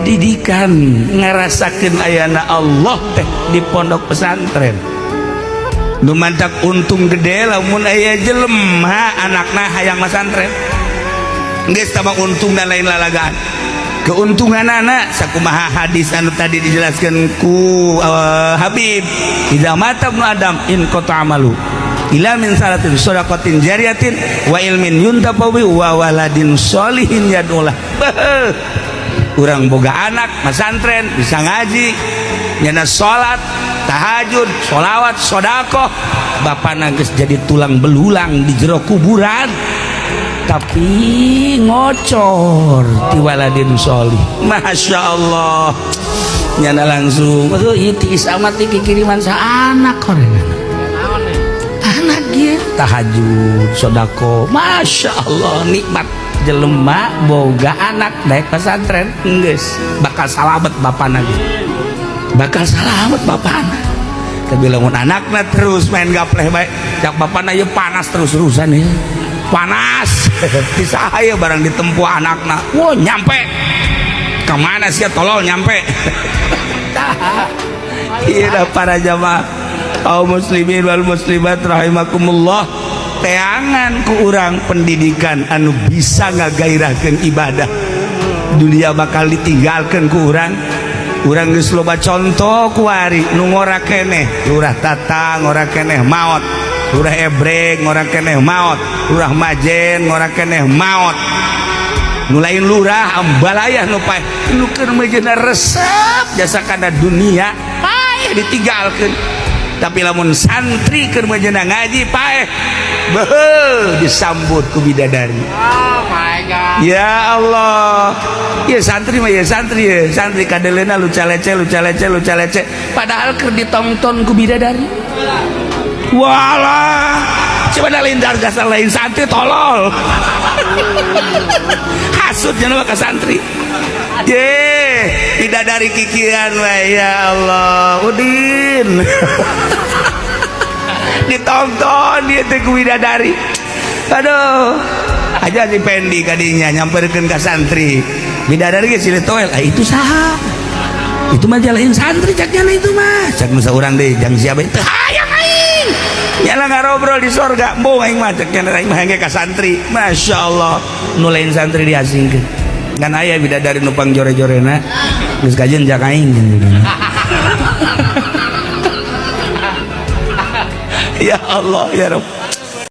Pendidikan ngarasakeun ayana Allah teh di pondok pesantren. Nu mantak untung gede lamun aya jelema anakna hayang masantren. Geus tambah untung dan lain lalagaan. Keuntungan anak sakumaha hadis anu tadi dijelaskan ku Habib, idza mata ibnu Adam in qata amalu ila min salatin shadaqatin jariyatin wa ilmin yuntafawi wa waladin sholihin yad'ulah. Urang boga anak masantren bisa ngaji, nyana salat, tahajud, sholawat, sodakoh, bapana geus jadi tulang belulang di jero kuburan tapi ngocor ti waladin sholih. Masya Allah, nyana langsung aduh ieu tiis amat ti kikiriman sa anak horengan anak ieu tahajud, sodako. Masya Allah, nikmat jelema boga anak daek pesantren, geus bakal salamet bapana ge, bakal salamet bapana. Tapi lamun anakna terus main gapleh bae, cak bapana ieu panas terus-terusan ya, panas bisa aya barang ditempuh anakna, wah nyampe kemana sih tolol nyampe. Iya para jamaah kaum muslimin wal muslimat rahimakumullah, teangan ku urang pendidikan anu bisa ngagairahkeun ibadah. Dunia bakal ditinggalkan ku urang. Urang geus loba contoh kuari nu ngora keneh, Lurah Tata ngora keneh maot, Lurah Ebrek ngora keneh maot, Lurah Majen ngora keneh maot, nu lain lurah ambalayah nu paeh nu keur mejeuna resep jasa kana dunia paeh ditinggalkeun. Tapi lamun santri keur mejeuna ngaji paeh, beuh, disambut ku bidadari. Oh my God. Ya Allah, ya santri mah ya santri, ya santri kadeleuna luca lece luca lece luca lece, padahal keur ditonton ku bidadari. Walah, coba lain darga lain santri tolol, hasut jangan ka santri ye bidadari kikian we. Ya Allah, Udin ditonton dia teh ku bidadari. Aduh, aja si Pendi kadinya nyamperkeun ka santri, bidadari ge silih toel. Ah, itu saha itu mah? Lain santri cak nyana itu mah, cak nu saurang deui jang siapa teu hayang aing nyala ngarobrol di sorga. Embung aing mah, cak nyana, aing mah hayang ka santri. Masya Allah, nu lain santri diasingkeun ngan aya bidadari nupang jore-jorena geus kajen jak aing. Ya Allah ya Rabb.